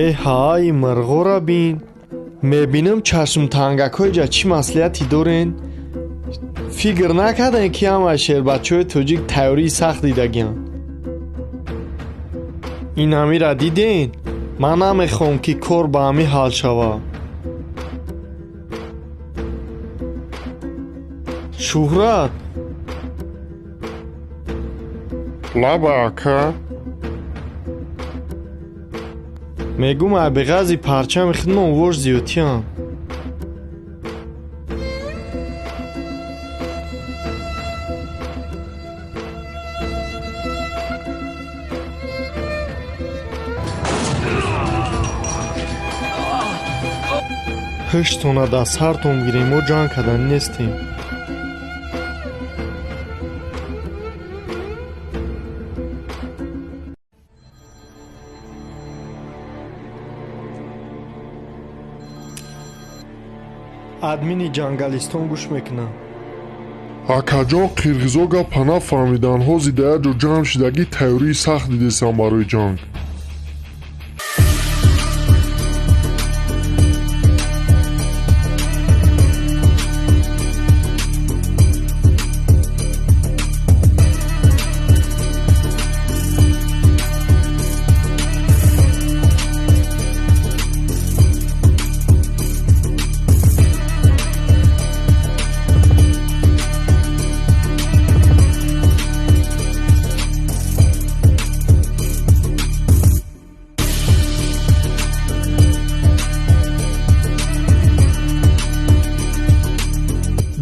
Э ҳай, мирғора бин. Мебинам чашмтангакҳои ҷа чӣ маслиҳате дорен? Фикр накардем, ки ҳамаи шербачаҳои тоҷик тайёрии сахт дидагианд. Ин ҳамира диден? Ман намехоҳам, ки кор ба ҳамин ҳал шавад. Шӯҳрат. Лаба, ака. Мегум, абиғази парчами хидмон вош зиёдтиям. Ҳуштона дар сартон гирем, мо ҷанг карданӣ нестем. Админи ҷангалистон гӯш мекунам. Акаҷон, қирғизо гапа нафаҳмиданд. Ҳозир дар як ҷо ҷамъ шидагӣ тайёрии сахт дидесам барои ҷанг.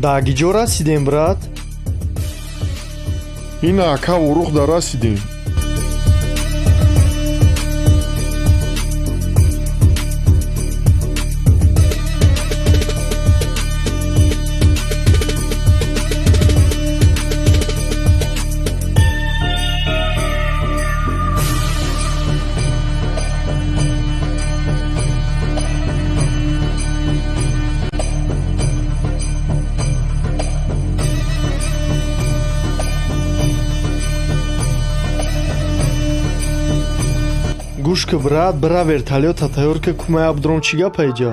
Дар киҷо расидем, брат? Ина, ака, Ворух да расидем. Гӯш ки, брат, бира вертолёта тайёр ки, кумай абдром. Чӣ гапа иҷа?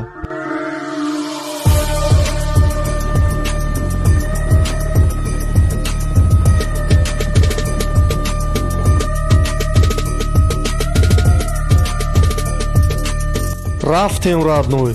Рафтем, родной.